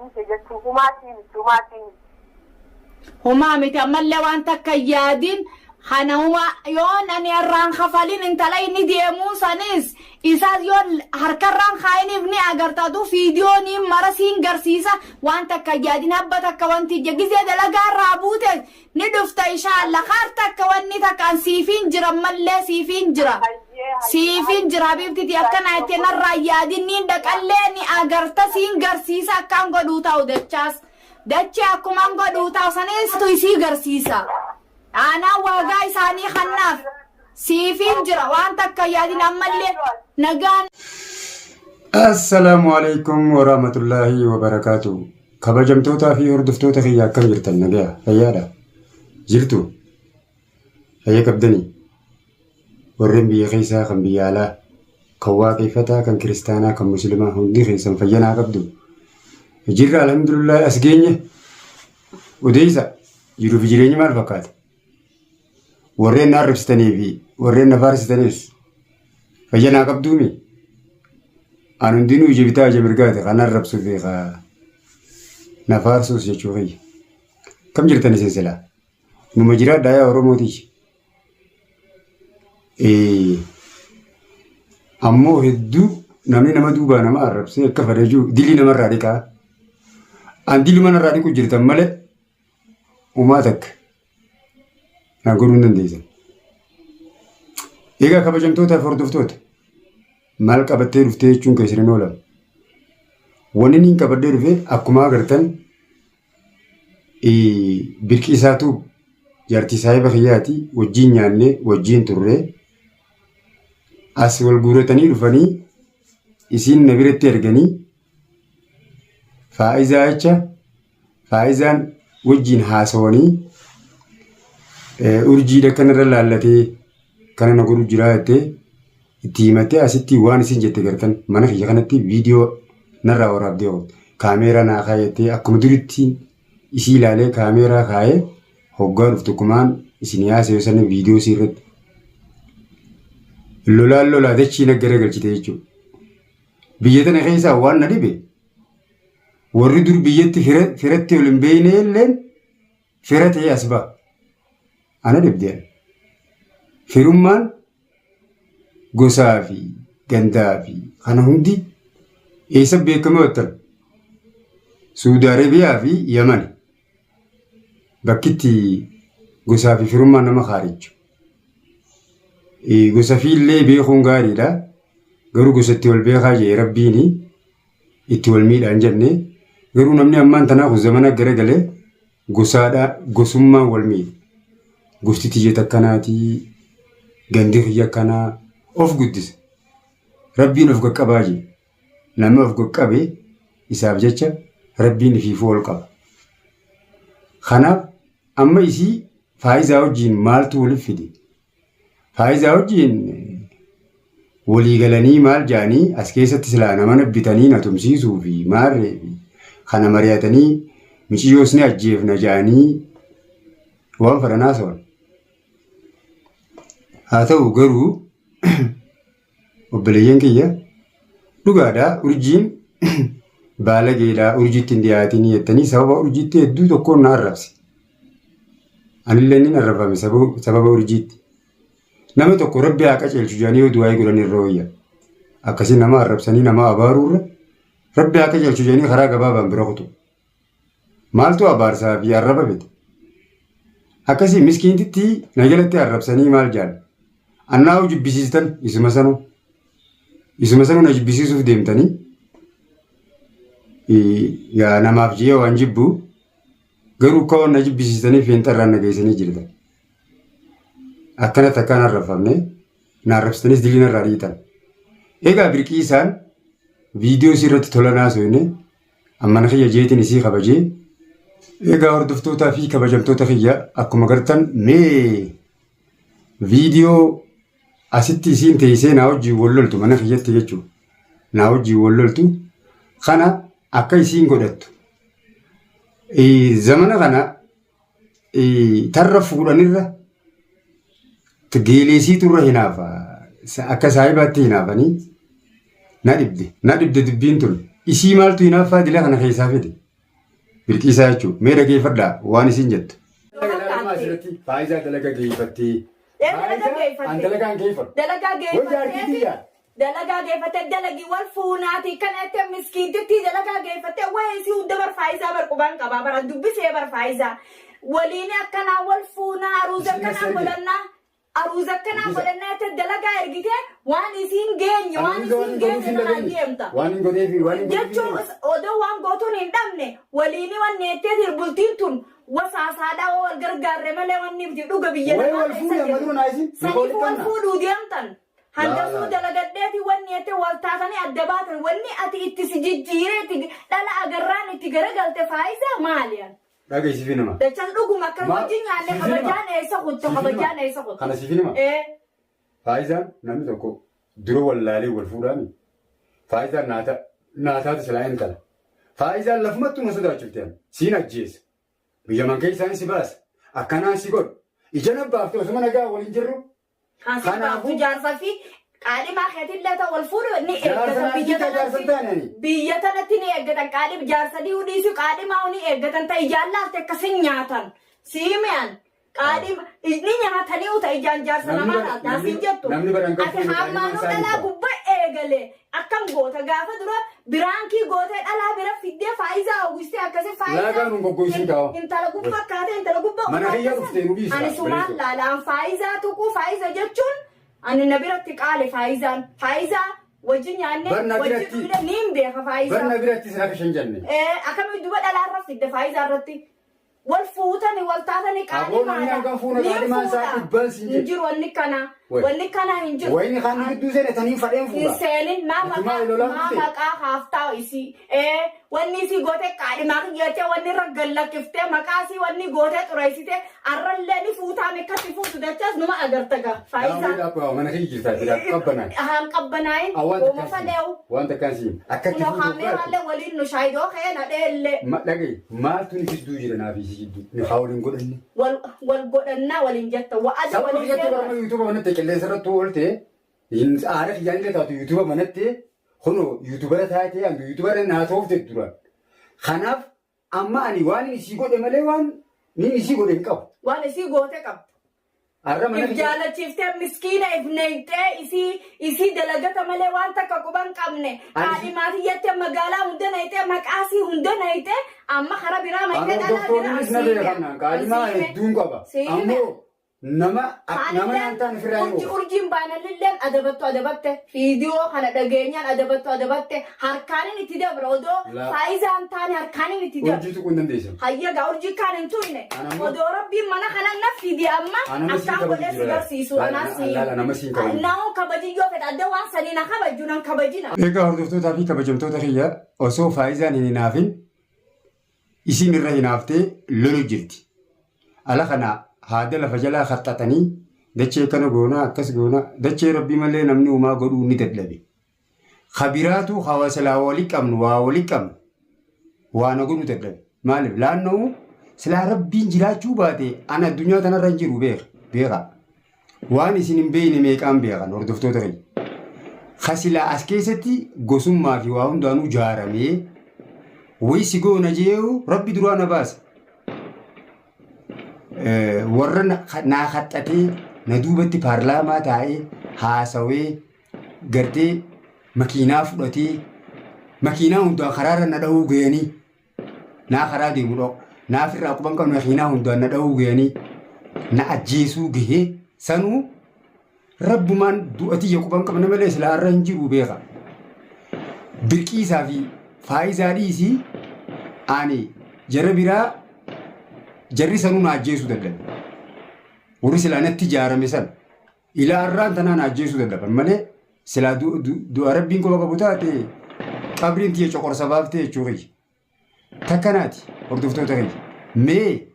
dhiise jechuu humaatii miti humaatii miti. Humaa miti ammallee waan takka hin yaadin kana huma yoon ani irraan kafalin intala inni deemuu sanis isaas yoon harkarraan kaayiniif ni agarta atu fiidiyooniin mara siin garsiisa waan takka hin yaadin habba takka wanti ija gizee dalagaa irraa buute ni dhufta inshaalla kaar takka wanni takka an siifiin jira ammallee siifiin jira Hayyee hayyee siifiin jira habiibtiti akkana jettee narraa hin yaadin niin dhaqallee ni agarta siin garsiisa akkaan godhuu ta'u dachaas. Dachee akkuman godhuu ta'u sanis isii garsiisa. Aanaan waagaa isaanii kannaaf siifiin jira waan takka yaadin ammallee nagaan. Assalaamu alaikum warahmatullaahi wabarakaatu. Kabajamtootaa fi hordoftoota kiyya akkam jirtan nagaya fayyaadha. Jirtu fayya qabdanii warreen biyya keessaa kan biyya alaa kan waaqeffataa kan kiristaanaa kan muslimaa hundi keessan fayyanaa qabdu. Jirra alhamdulillah as geenye odeessa jiruu fi jireenyi maal fakkaata? Warreen na arrabsitanii fi warreen na faarsitanis fayyanaa qabduumi. An hundinuu ija bitaa ija mirgaati kan arrabsuu fi na faarsuus jechuu kiyya. Kam jirtan isin silaa? Numa jiraadhaa yaa Oromoo tiyya. Ammoo hedduu namni nama duubaa nama arrabsee akka fedhe jiru dilii namarraa dhiqaa. An diluma narraa dhiqu jirtan malee umaa takka na godhuu hin dandeessan. Egaa kabajamtoota fi hordoftoota maal qabattee dhuftee jechuun keessan hin oolan. Wanni inni qabadhee dhufe akkuma agartan Birqiisaatu jaartii saahiba kiyyaati wajjin nyaannee wajjin turre as wal guuratanii dhufanii isiin na biratti erganii faa'izaa jecha faa'izaan wajjin haasawanii urjiidha kanarra laallatee kana na godhu jiraa jettee itti himattee asitti waan isin jette gartan mana kiyya kanatti viidiyoo narraa waraabdee oolti. Kaameeraa naa kaayettee akkuma duritti isii ilaalee kaameeraa kaayee hoggaa dhuftu kumaan isin yaasee sana viidiyoo isii irratti lolaan lolaa dachii na garagalchite jechuudha. Biyya tana keessaa waan na dhibe warri dur biyyatti firatti ol hin beekne illeen fira ta'ee as ba'a. Ana dhibdeen. Firummaan gosaa fi gandaa fi kana hundi eessa beekama jettan? Suudi Arabiyaa fi Yaman bakkitti gosaa fi firummaan nama kaarichu. Gosa fi illee beekuun gaariidha. Garuu gosatti wal beekaa jee rabbiini itti wal miidhaan jenne. Garuu namni ammaan tanaa kun zamana garagalee Gosaadha gosummaan wal miidha. Gosti tiyya takkanaatii gandi kiyya akkanaa of guddisa. Rabbiin of qaqqabaa jee. Nama of qaqqabe isaaf jecha rabbiin ifiifuu ol qaba. Kanaaf amma isii faayizaa wajjiin maaltu waliif fide? Faayizaa wajjiin walii galanii maal jedhanii as keessatti silaa nama bitanii na tumsiisuu fi maarree fi kana mari'atanii miciyyoos ni ajjeefna jedhanii waan fedhan haasawan. Haa ta'u garuu obboleeyyan kiyya dhugaadha urjiin baalageedha urjiitti hin dhiyaatinii jettanii sababa urjiitti hedduu tokkoon na arrabse. Anillee nin arrabame sababa urjiitti. Nama tokko rabbi haa qaceelchu jedhanii yoo du'aayii godhan irra wayya. Akkasii nama arrabsanii nama abaaruu irra rabbi haa qaceelchu jedhanii karaa gabaabaan bira kutu. Maaltu abaarsaa fi arraba fide? Akkasii miskiintitti na jalatti arrabsanii maal jedhan? Annaa hoo jibbisiistan isuma sanuu. Isuma sanuu na jibbisiisuuf deemtanii yaa namaaf jee waan jibbu garuu akka waan na jibbisiistanii fiinxarraan na geessanii jirtan. Akkanatti akkaan arrabfamne na arrabsitanis dilii narraa dhiitan. Egaa birqii isaan viidiyoo isii irratti tola naasofne ammana kiyya jeetiin isii kabajee egaa hordoftootaa fi kabajamtoota kiyya akkuma gartan mee viidiyoo asitti isiin teessee naa wajjin wal loltu mana kiyyatti jechuudha. Naa wajjin wal loltu kana akka isiin godhattu. Zamana kana tarra fuudhanirra geeleesiitu irra hinaafa. Akka saahibaatti hinaafanii na dhibde. Na dhibde dubbiin tun. Isii maaltu hinaaffaa dila kana keessaa fide? Birqiisaa jechuudha. Mee dhageeffadhaa waan isin jettu. Faayidaa dalagaa geeffattee. Dalagaa geeffattee. An dalagaan geeffadhu. Dalagaa Wai jaartii geeffattee. tiyya. Dalagaa geeffattee dalagii wal fuunaati kan itti miskiintitti dalagaa geeffattee wayii si hunda barfaayisaa bar qubaan qabaa bara dubbisee barfaayisaa. Waliin akkanaa wal fuunaa aruuza Isin akkanaa as erge. godhannaa. Aruuza akkanaa Dubbisa. godhannaa itti dalagaa ergitee waan isiin geenye waan isiin geenye kanaan deemta. Waan hin godheefi waan hin godheefi. Jechuun odoo waan gootuun hin dhabne waliin wanni ettee bultiin tun wasaasaadhaa wal gargaarre malee wanni miti dhuga biyya Wayi namaa wal keessa fuudhi amma jiru. dura naa isin. Saniif wal fuudhuu deemtan. Hangasuu Laa, laa. dalagadheeti wanni ette wal taatanii adda baatan wanni ati itti si jijjiiree itti dhala agarraan itti garagalte faayisaa maali? Dhageessifi nama. Dachaan dhuguma akka Ma- wajjin nyaanne siif hima. kabajaan eessa kutte Siif hima. kabajaan eessa kutte. Kana siif hima. Ee Faayidaan namni tokko dura wallaalee wal fuudhaami. Faayidaan naataatu silaa intala. Faayidaan lafumattuu na sodaachifte ani. Siin ajjeesa. Biyya man keessaan si baasa. Akkanaan si godhu. Ija nabbaafte osuma nagaa waliin jirru. kan si Kanaafuu- baaftu jaarsaa fi qaadhimaa keetillee ta'u wal fuudhu ni Jaarsa eeggatan naa biyya jita jaarsa tanatti. hin taane ani. Biyya tanatti ni eeggatan qaadhim jaarsa dhi'uu dhiisu qaadhimaa ni eeggatan ta'e ijaan laalte akkasin nyaatan siimi'an qaadhima ni nyaatanii uta ijaan jaarsa Namni namaa bara- laalta asiin namni- jettu namni bara hin qabu ati fuudhe hammaanuu qaadhimaan isaa dhalaa ni gubba eegale akkam goota gaafa dura biraankii gootee dhalaa bira fiddee faayisaa oogistee akkasi Laagaa nun goggoisin kaa'u. intala gubbaa kaatee intala gubbaa Mana kiyya dhuftee nu dhiisa. Ani sumaan laala an faayisaa tuquu faayisa jechuun ani na biratti qaale faayisaan faayisaa wajji nyaanne Barna wajji biratti- dhugne niin beeka faayisaa. Barna biratti sin akka shan jenne. Akkamitti duba dhalaa irra fidde faayisaa irratti wal fuutani wal taatani Aboo namni hangam fuuna qaadhimaan isaa dhibbaan siin Hin jedhu. jiru wanni kana Wai. wanni kana hin jiru. Wayini kan gidduu seene taniin fadheen Hin fuudha. seenin maa Ati maal maqaa lolaan maa dhufte? maqaa haaftaa isii ee wanni isii gootee qaadhimaa jettee wanni irra gallakkiftee maqaa isii wanni gootee xureessitee arrallee ni fuutaa mekkatti fuutu dachaas numa agarta gaa faayisaa. Daawwii dhaabaa mana kiyya jirtaa jira qabbanaa. Haan qabbanaa'in Waan uuma faleewu Waan takkaan siin akkatti kunoo fuudhuuf kaameeraallee waliin nu shaayidoo ka'ee na dheellee Dhagaye maaltu ni gidduu jira naaf isii gidduu ni haa waliin godhanne. wal wal godhannaa waliin jetta wa'ada Sababa waliin biyyatti seenna. barama yuutuuba manatti qilleensa irratti oolte aara kiyyaan illee taatu yuutuuba manatti kunoo yuutuubara taatee hangi yuutuubara naa toofte duraan. Kanaaf amma ani waan inni isii godhe malee waan inni isii godhe hin qabu. Waan isii goote qabdu. Har'a mana If kiyya jaalachiiftee miskiina if neeyxee isii isii dalagata malee waan takka quban qabne Ani- haadhimaati jettee magaalaa hunda neeyxee maqaasii hunda neeyxee amma kara biraa Ani maayitee dhalaa bira hordoftoonnis na beekan qaalimaa hedduun qaba. Ammoo nama nama naan ta'an ofirraa hin Urji oofu. urjiin baanalilleen adabattu adabatte fiidiyoo kana dhageenyaan adabattu adabatte harkaanin itti dabra odoo La- faayizaan taane harkaanin itti dabra. Urjii tuquu hin dandeessan. Hayyagaa urjii kaan hin tunne Ana ammoo- odoo rabbiin mana kana na fide amma Ana nama siin akkaan kabaju godhee si jira. garsiisu Laala, anaas si laala, nama siin kabaju. Naa'uun kabajiyyoo fedha adda waan sanii na kabaju nan kabajina. Egaa hordoftootaa fi kabajamtoota kiyya osoo faayizaan hin hinaafin isin irra hinaaftee lolu jirti. Ala kana haada lafa jalaa qaxxaxanii dachee kana goonaa akkas goonaa dachee rabbii malee namni uumaa godhuu ni dadhabe. Kabiraatu hawaasa silaa walii qabnu waa walii qabnu waa na godhuu dadhabe. Maaliif laannoo silaa rabbiin jiraachuu baate ana addunyaa tanarra hin jiru beeka beeka. Waan isin hin beekne meeqaan beekan hordoftoota kiyya. Kasilaa as keessatti gosummaa fi waa hundaanuu jaaramee wayi si goona jeewu rabbi duraa na baasa. Warra naa haxxatee na duubatti paarlaamaa taa'ee haasawee gartee makiinaa fudhatee makiinaa hundaan karaarra na dha'uu ga'anii naa karaa deemu dha'u naaf irraa quban qabne makiinaa hundaan na dha'uu ga'anii na ajjeesuu gahee sanuu rabbumaan du'atiyya quban qabne malee silaa irra hin jiru beeka. Birqiisaa fi faayisaa dhiisii ani jara biraa jarri sanuu na ajjeesuu dadhabe. Warri silaa natti ijaarame sana ilaa irraan tanaa na ajjeesuu dadhaban malee silaa du'a rabbiin qofa qabu taate qabriin tiyya coqorsa baaftee jechuu kiyya. Takkanaati hordoftoota kiyya. Mee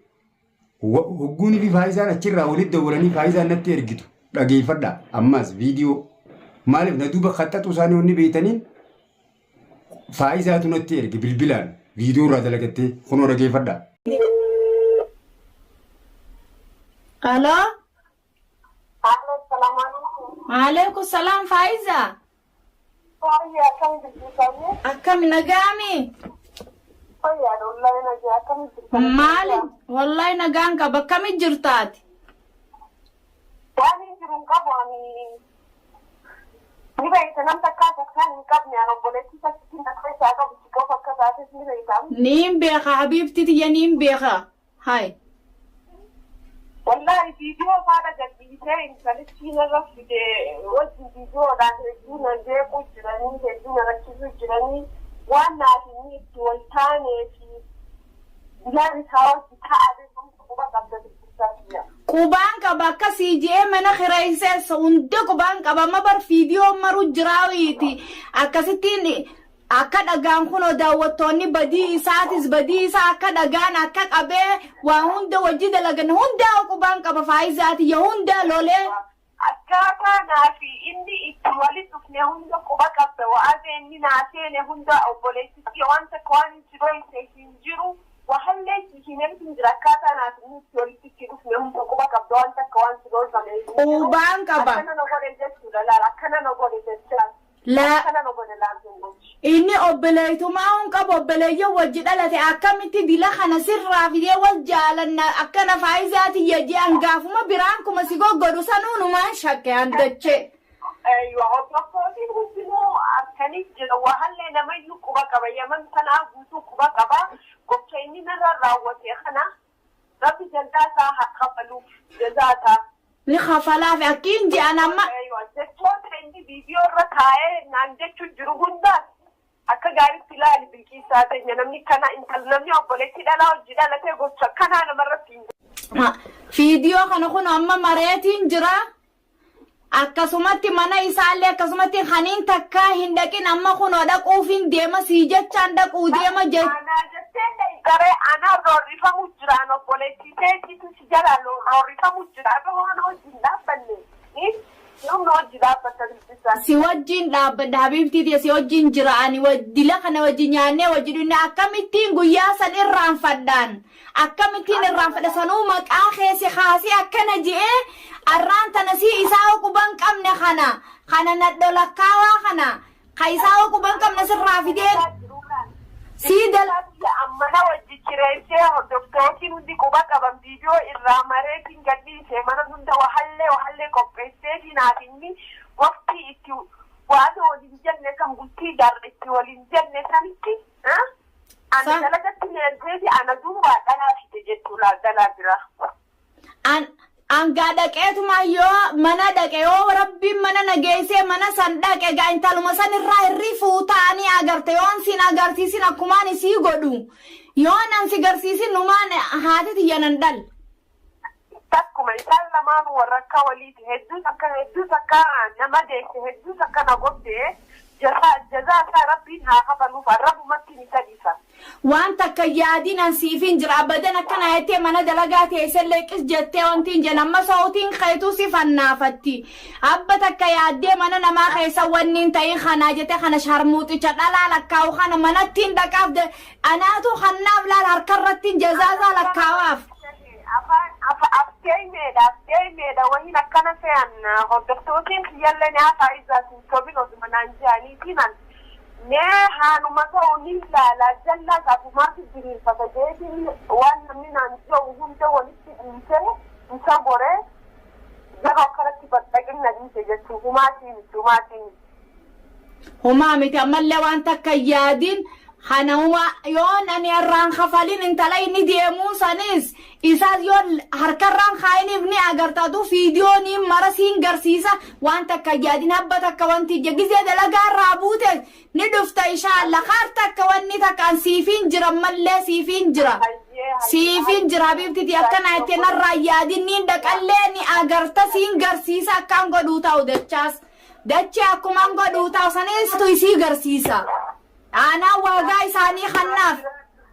hogguunii fi faayisaan achirraa walitti dawwalanii faayisaan natti ergitu dhageeffadha ammas viidiyoo maaliif na duuba kaxxaxuu isaanii wanni beeytaniin faayisaatu natti erge bilbilaan viidiyoo irraa dalagattee kunoo dhageeffadha. Aloo Alo, salaamu alaikum. maaleykum salaam faayisaa Fayyaa akkam jirtu fayyaa? akkami nagaami Fayyaa. Fayyaadha, wallaahi nagaa. Akkamitti jirta? Maali? Wallahi nagaan qaba. Akkamitti jirtaati? Waan hin jiru hin qabu ani. Ni beekta, nam takkaa takkaan hin qabne ani obboleettii takkitti na keessaa qabu si qofa akka taates ni beekta. Niin beeka, habiibti tiyya, niin beeka. Hay. Wallaahi viidiyoo faana gadhiisee intalichi narra fide wajjin viidiyoodhaan hedduu na jeequu jiranii, hedduu na rakkisuu jiranii, waan naaf inni itti wal taanee fi bilaan isaa wajji taa'ame quba qabda dubbisaa kiyya. Qubaan qaba, akkasii je'ee mana kireessees hunda qubaan qaba. Amma bar viidiyoo maru jiraawiiti. Akkasittiin akka dhagaan kunoo daawwattoonni badii isaatis badii isaa akka dhagaan akka qabee waa hunda wajji dalagan hundaa qubaan qaba, faayizaati ya hunda lolee. Akkaataa naafi inni itti walitti dhufne hunda quba qabda. Wa'aza inni naa seene hunda, obboleettitti waan takka waan itti dhoyse hin jiru. Wahallee si himeetu hin jira. Akkaataa naaf inni itti walitti itti dhufne hunda quba qabda, waan takka waan si dhoyfame hin jiru. Qubaan qaba. Akkana na godhe jechuudha laal, akkana na godhe jechaa. Laa. Akkana na godhe laal jennachi. Inni obboleettumaa hun qabu, obboleeyyan wajji dhalate akkamitti dila kana sirraa fidee wal jaalanna akkana faayizaati je'an gaafuma biraan kuma si goggodhu sanuunumaan shakke handachee. Aywa, hordoftootiin hundinuu harkanii jira. Wahallee namayyuu quba qaba. Yaman tanaa guutuu quba qaba. Gocha inni narra raawwate kana Rabbi jazaa isaa haa kafaluuf, jazaa isaa. Ni kafalaaf akkiin je'an amma. Aywa, jechoota inni viidiyoo irra taa'ee naan jechuun jiru hundaas akka gaariitti ilaali, Bilqiisaa teenya. Namni kana intal namni obboleettii dhalaa hojii dhalatee gocha akkanaa namarratti hin Viidiyoo kana kun amma mareetiin jira. Akkasumatti mana isaallee akkasumatti haniin takkaa hin dhaqin, amma kunoo dhaquufin deema, sii jechaan dhaquu deema je. Anaa jettee garee anaa roorrifamu jira, an obboleettii teetiitu si jala roorrifamu jira. Akka waan hojii hin dhaabbanne namni hojii dhaabbata, Bilqiisaan. Si wajjin dhaabbadha, habiibtii tiyya, si wajjin jira ani. Dila kana wajji nyaannee wajji dhunne, akkamittiin guyyaa san irraanfadhaan, akkamittiin irraanfadha? Sanuu maqaa keessa kaasee akkana je'ee arraan tana si isaa quban qabne kana nadho lakkaawaa kana ka isaa quban qabne sirraa fidee sii dal. Mana wajji kireessee, hordoftootiin hundi quba qaban, viidiyoo irraa mareetiin gadhiisee mana hunda wahallee wahallee qopheesseetii naaf inni waqtii itti waan waliin jenne kan bultii ijaarre itti waliin jenne sanitti ana dalagatti na ergeeti ana duubaa dhalaa fide jechuudha, dhalaa bira. An angaa dhaqeetuma yoo mana dhaqe, yoo Rabbiin mana nageessee mana san dhaqe, gaa intaluma san irraa hirrii fuutaanii agarte. Yoon sin agarsiisin akkumaan isii godhu, yoon an si garsiisin numaan haati tiyya nan dhal. Takkuma isaan lamaan warra akka waliiti, hedduus akka hedduus akka nama deesse, hedduus akka na godhe, jazaa isaa Rabbiin haa kafaluuf, arrabumatti isa dhiisa. Waan takka yaadiin an siifin jira. Abadan akkana jettee mana dalagaa teessellee qis jettee wanti hin jenna. Amma sa'otiin keetuu si fannaafatti. Abba takka yaaddee mana namaa keessa wanni hin ta'in kanaa jettee kana sharmuuxicha dhalaa lakkaa'u kana manatti hin dhaqaaf, anaatu kannaaf laal harkarratti jazaasaa lakkaawaaf. Afaan afteemeedha, afteemeedha, wahiin akkana fe'an hordoftootiin kiyyallee ni hafaa izaatiin sobin osuma naan jedhaniitiin an mee haanuma ta'u ni ilaala, jallaa kaafumaatu diriirfata jeetiin waan namni naan jedhu hunda walitti dhiisee isa goree yeroo akkanatti baxxaqinna dhiise jechuun humaatii miti, humaatii miti. Humaa miti, ammallee waan takka yaadin kana huma yoon ani irraan kafalin intala inni deemuu sanis isaas yoo harkarraan kaayiniif ni agartaatu, viidiyoon mara siin garsiisa. Waan takka yaadin, habba takka wanti gizee dalagaa irraa buute ni dhufta inshaalla. Kaar takka wanni takka an siifiin jira, ammallee siifiin jira. Siifiin jira, habiibtiti, akkana jettee narraa yaadin. Niin dhaqallee ni agarta, siin garsiisa akkaan godhuu ta'u dachaas. Dachee akkumaan godhuu ta'u sanis isii garsiisa. Aanaa waagaa isaanii kannaaf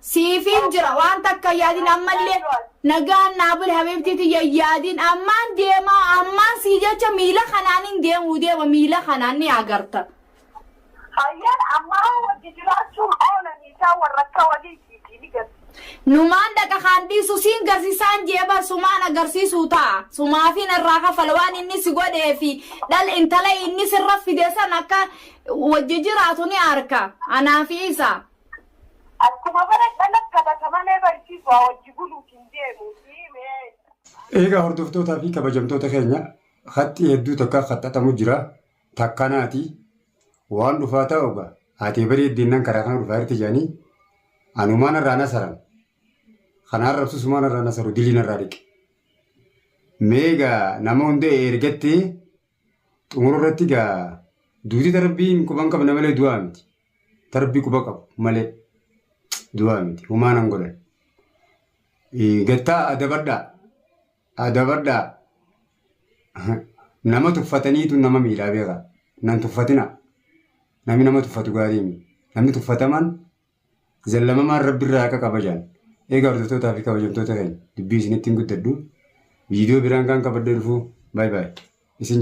siifiin jira. Waan takka yaadin, ammallee nagaan naa bule, habiibtiiti, yaadin. Ammaan deemaa, ammaan sii jecha miila kanaan hin deemuu deema, miila kanaan ni agarta. Hayyaan ammaa wajji jiraachuun oolan isaa warra akka waliitiiti ni gadi. Numaan dhaqa kaan dhiisu siin garsiisaan jee bar, sumaan agarsiisuu ta'a. Sumaafiin irraa kafala waan inni si godhee fi dhal intala inni sirra fide san akka wajji jiraatu ni arka. Anaa fi isa. Akkuma bara dhala Gurbaa wajji buluutiin deemuuti mee. Egaa hordoftootaa fi kabajamtoota keenya haxxii hedduu takka haxxatamu jira. Takkanaati waan dhufaa ta'u egaa haatee bareeddinnaan karaa kana dhufaa jirti jedhanii anumaan irraa nasaran. Kana arrabsu sumaan irraa nasaru diliin irraa dhiqe. Mee egaa nama hunda ergattee xumura irratti egaa duuti tarbiin quban qabna malee du'aa miti. Tarbii quba qabu malee du'aa miti. Humaan an godhan. Gattaa adabadhaa. Adabadhaa. Nama tuffataniitu nama miidhaa beeka. Nan tuffatina. Namni nama tuffatu gaarii miti. Namni tuffataman zallamamaan rabbi irraa akka kabajaan. Egaa hordoftootaa fi kabajamtoota keenya dubbii isinitti hin guddadhu. Viidiyoo biraan kan qabadhee dhufu baay'ee baay'ee. Isin